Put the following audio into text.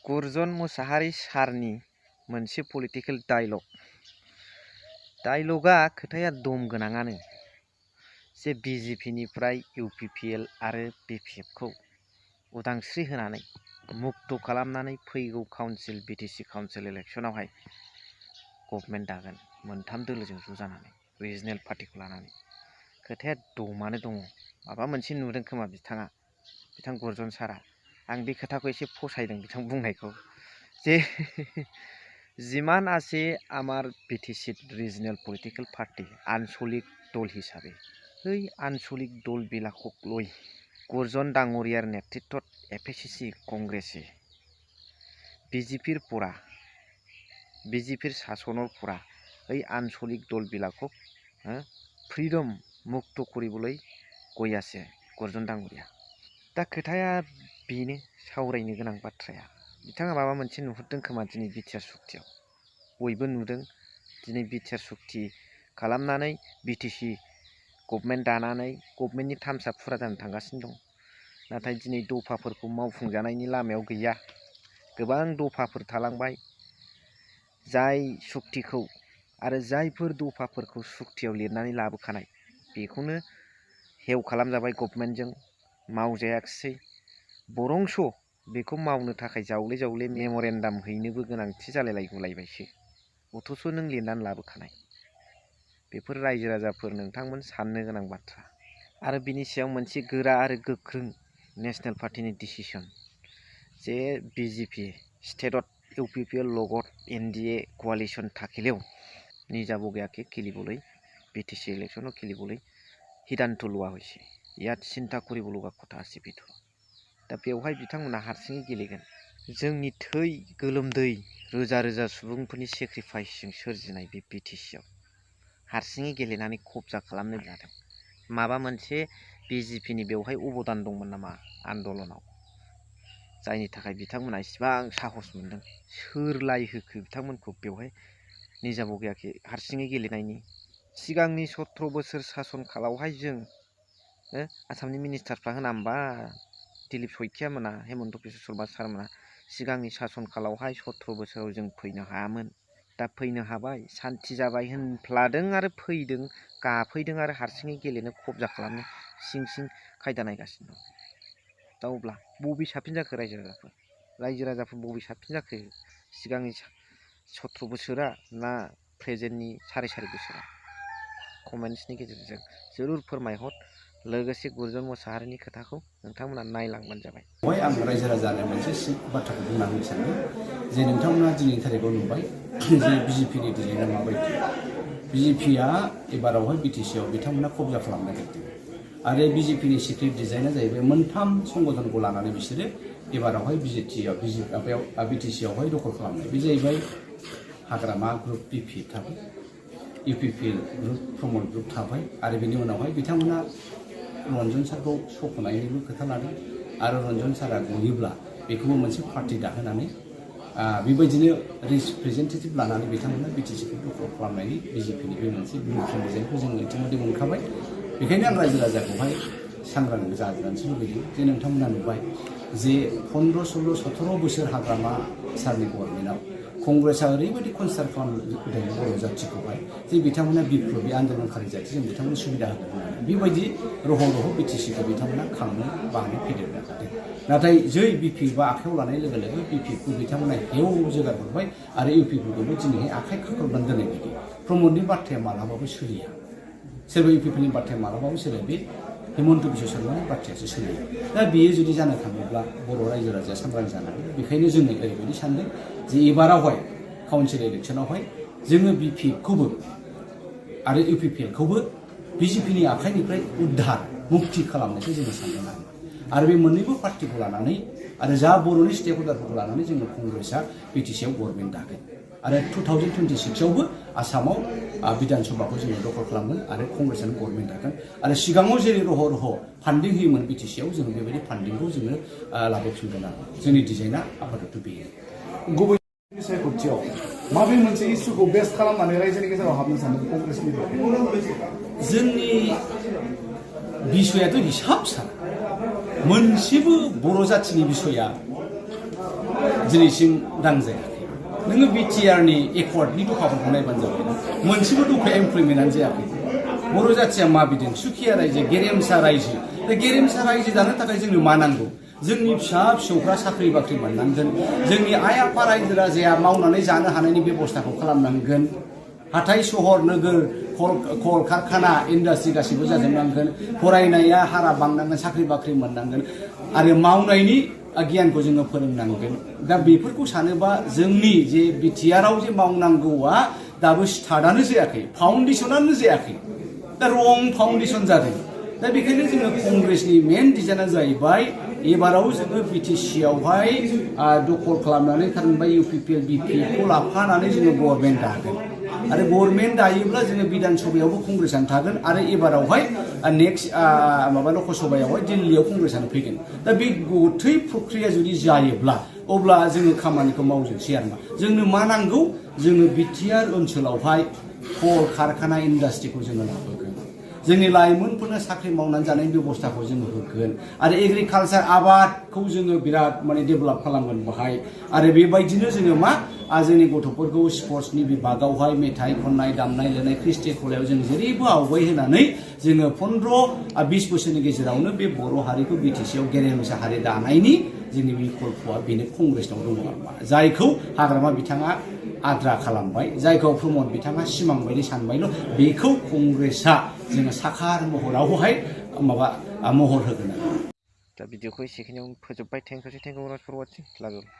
गुरजन मुसाहारि सारनि मोनसे पलिटिकल डायलगा खोथाया दम गोनाङानो जे बिजेपिनिफ्राय इउपिपिएल आरो बिपिएफखौ उदांस्रि होनानै मुक्त खालामनानै फैगौ काउन्सिल बिटिसि काउन्सिल इलेक्शनावहाय गभर्नमेन्ट दागोन मोनथाम दोलोजों ज' जानानै रिजनेल पार्टिखौ लानानै खोथाया दमानो दङ। माबा मोनसे नुदों खोमा बिथां गुरजन सारा। आं बे खोथाखौ एसे फसायदों बिथां बुंनायखौ जे जिमान আছে আমার বিটিসি রিজনেল পলিটিক্যাল পার্টি আঞ্চলিক দল হিসাবে এই আঞ্চলিক দল বিলাকক লৈ গুৰজন ডাঙৰীয়াৰ নেতৃত্বত এপিচিচি কংগ্ৰেছে বিজেপিৰ শাসনৰ পৰা এই আঞ্চলিক দল বিলাকক ফ্রিডম মুক্ত কৰিবলৈ গৈ আছে गुरजन डाङरिया। दा खोथाया बेनो सावरायनो गोनां बाथ्राया बिथाङा माबा मोनसे नुहुरदों खोमा दिनै बिटिआर सुक्तियाव। बयबो नुदों दिनै बिटिआर सुक्ति खालामनानै बिटिसि गभर्नमेन्ट दानानै गभर्नमेन्टनि टार्मसआ फुरा जानो थांगासिनो दं। नाथाय दिनै दफाफोरखौ मावफुंजानायनि लामायाव गैया। गोबां दफाफोर थालांबाय। जाय सुक्तिखौ आरो जायफोर दफाफोरखौ सुक्तियाव लिरनानै लाबोखानाय बेखौनो हेव खालामजाबाय गभर्नमेन्टजों मावजायाखिसै। बरंस' बेखौ मावनो थाखाय जावले मेम'रेन्डाम हैनोबो गोनांथि जालायलायगुलायबायसो। अथ'स' नों लिरनानै लाबोखानाय। बेफोर रायजो राजाफोर नोंथांमोन साननो गोनां बाथ्रा। आरो बिनि सायाव मोनसे गोरा आरो गोख्रों नेशनेल पार्टिनि डिसिसन जे बिजेपि स्टेटत ইউপিপিএল লগত এনডিএ কোয়ালিশন থাকিলেও নিজাবগীয়াকৈ খেলিবলৈ বিটিসি ইলেকশ্যনত খেলিবলৈ সিদ্ধান্ত লোৱা হৈছে। ইয়াত চিন্তা কৰিব লগা কথা আছে ভিতৰত। दा बेवहाय बिथांमोना हारसिङै गेलेगोन। जोंनि थै गोलोमदै रोजा सुबुंफोरनि सेक्रिफाइसजों सोरजिनाय बे बिटिसिआव हारसिङै गेलेनानै कब्जा खालामनो लादों। माबा मोनसे बिजेपिनि बेवहाय अबदान दंमोन नामा आन्दलनाव, जायनि थाखाय बिथांमोना इसिबां साहस मोनदों। सोर लायहोखो बिथांमोनखौ बेवहाय निजाबगैयाखै हारसिङै गेलेनायनि? सिगांनि 17 बोसोर सासन कालावहाय जों आसामनि मिनिस्टारफ्रा होना होमबा दिलीप शइकिया मोना हेमन्त बिश्व शर्मा सारमोना सिगांनि सासन कालावहाय 17 बोसोराव जों फैनो हायामोन। दा फैनो हाबाय, सान्थि जाबाय होनफ्लादों आरो फैदों, गाफैदों आरो हारसिङै गेलेनो कब्जा खालामनो सिं खायदा नायगासिनो दं। दा अब्ला बबे साबसिन जाखो रायजो राजाफोर बबे साबसिन जाखो? सिगांनि 17 बोसोरा ना प्रेजेन्टनि सारि बोसोरा? कमेन्ट्सनि गेजेरजों जरुर फोरमायहर। लोगोसे गुरजन मुसाहारिनि खोथाखौ नोंथांमोना नायलांबानो जाबाय। बेवहाय आं रायजो राजानो मोनसे बाथ्राखौ बुंनानै सानो जे नोंथांमोना दिनैनि थारिखआव नुबाय जे बिजेपिनि डिजाइना माबायदि। बिजेपिया एबारावहाय बिटिसिआव बिथांमोना कब्जा खालामनो नागिरदों आरो बिजेपिनि सिक्रेट डिजाइना जाहैबाय मोनथाम संगठनखौ लानानै बिसोरो एबारावहाय बिटिसिआवहाय दखल खालामनाय। बे जाहैबाय हाग्रामा ग्रुप बिपि थाबाय, इउपिपिएल ग्रुप प्रमद ग्रुप थाबाय आरो बेनि उनावहाय बिथांमोना रन्जन सारखौ सख'नायनिबो खोथा लादों आरो रन्जन सारा गयोब्ला बेखौबो मोनसे पार्टि दाहोनानै बेबायदिनो रिप्रेजेन्टेटिभ लानानै बिथांमोना बिटिसिखौ दखल खालामनायनि बिजेपिनि बे मोनसे ब्लुप्रिन्ट डिजाइनखौ जों इतिमধ্যে मोनखाबाय। बेखायनो आं रायजो राजाखौहाय सांग्रां जाजानोसो लुबैदों जे नोंथांमोना नुबाय जे 15, 16, 17 बोसोर हाग्रामा सारनि गभर्नमेन्टआव कंग्रेसआ ओरैबायदि कनसिडार खालामदों बर' जाथिखौहाय जे बिथांमोना बिप्लबी आन्दलनकारि जाथिजों बिथांमोना सुबिदा होदों होननानै बेबायदि रह' बिटिसिखौ बिथांमोना खांनो बाहायनो फेदेरनो हादों। नाथाय जै बिपि बा आखायाव लानाय लोगो लोगो बिपिखौ बिथांमोना हेव जोगार हरबाय आरो इउपिपिखौबो दिनैहाय आखाइ खाख्रबनानै दोननाय बायदि। प्रमदनि बाथ्राया मालाबाबो सोलिया, सोरबा इउपिपिनि बाथ्राया मालाबाबो सोलिया, बे हेमन्त बिश्व शर्मानि बाथ्रायासो सोलियो। दा बेयो जुदि जानो थाङोब्ला बर' रायजो राजाया सांग्रां जानांगोन। बेखायनो जोङो ओरैबायदि सानदों जे एबारावहाय काउन्सिल इलेक्सनावहाय जोङो बिपिएफखौबो आरो इउपिपिएलखौबो बिजेपिनि आखाइनिफ्राय उद्धार मुक्ति खालामनायखौ जोङो सानदों आरो बे मोननैबो पार्टिखौ लानानै आरो जा बर'नि स्टेक हल्डारफोरखौ लानानै जोङो कंग्रेसआ बिटिसिआव गभर्नमेन्ट दागोन आरो 2026आवबो आसामाव बिधान सभाखौ जोङो दखल खालामगोन आरो कंग्रेसआनो गभर्नमेन्ट दागोन आरो सिगाङाव जेरै रह' फान्डिं होयोमोन बिटिसिआव जोङो बेबायदि फान्डिंखौ जोङो लाबोफिनगोन आरो जोंनि डिजाइना आपातत बेयो। गुबै सायख'थियाव माबे मोनसे इस्युखौ बेस खालामनानै रायजोनि गेजेराव हाबनो सानो कंग्रेसनिफ्राय? जोंनि बिसयाथ' हिसाब साना मोनसेबो बर' जाथिनि बिसया दिनैसिम दांजायाखै नोङो बिटिआरनि एकर्डनि दफाफोरखौ नायबानो जाबाय मोनसेबो दफा एमप्लयमेन्टआनो जायाखै बर' जाथिया मा बिदों सुखिया रायजो गेरेमसा रायजो दा गेरेमसा रायजो दानो थाखाय जोंनो मा नांगौ जोंनि फिसा फिसौफ्रा साख्रि बाख्रि मोननांगोन जोंनि आइ आफा रायजो राजाया मावनानै जानो हानायनि बेबस्थाखौ खालामनांगोन हाथाय सहर नोगोर कल कारखाना इन्डास्ट्रि गासिबो जाजोबनांगोन फरायनाया हारा बांनांगोन साख्रि बाख्रि मोननांगोन आरो मावनायनि गियानखौ जोङो फोरोंनांगोन दा बेफोरखौ सानोबा जोंनि जे बिटिआरआव जे मावनांगौआ दाबो स्टार्टआनो जायाखै फाउन्डेसनानो जायाखै दा रं फाउन्डेसन जादों दा बेखायनो जोङो कंग्रेसनि मेन डिजाइना जाहैबाय एबाराव जोङो बिटिसिआवहाय दखल खालामनानै थारमाने इउपिपिएल बिपिखौ लाफानानै जोङो गभर्नमेन्ट दागोन आरो गभर्नमेन्ट दायोब्ला जोङो बिधान सभायावबो कंग्रेसआनो थागोन आरो एबारावहाय नेक्स्ट माबा लकसभायावहाय दिल्लीयाव कंग्रेसआनो फैगोन दा बे गथै प्रक्रिया जुदि जायोब्ला अब्ला जोङो खामानिखौ मावजोबसै आरो मा जोंनो मा नांगौ जोङो बिटिआर ओनसोलावहाय कल कारखाना इन्डास्ट्रिखौ जोङो लाबोगोन जोंनि लाइमोनफोरनो साख्रि मावनानै जानायनि बेबस्थाखौ जोङो होगोन आरो एग्रिकालचार आबादखौ जोङो बिराद माने डेभेलप खालामगोन बाहाय आरो बेबायदिनो जोङो मा जोंनि गथ'फोरखौ स्पर्ट्सनि बिभागावहाय मेथाइ खननाय दामनाय देनाय ख्रिस्टि खलायाव जों जेरैबो आवगायहोनानै जोङो 15-20 बोसोरनि गेजेरावनो बे बर' हारिखौ बिटिसिआव गेरेमसा हारि दानायनि जोंनि बिकल्पआ बेनो कंग्रेसनाव दङ जायखौ हाग्रामा बिथाङा आद्रा खालामबाय जायखौ प्रमद बिथाङा सिमां बायदि सानबायल' बेखौ कंग्रेसआ जोङो साखार महरावहाय माबा महर होगोन दा भिडिअखौ एसेखिनियाव फोजोबबाय थेंक इउ फर वाचिं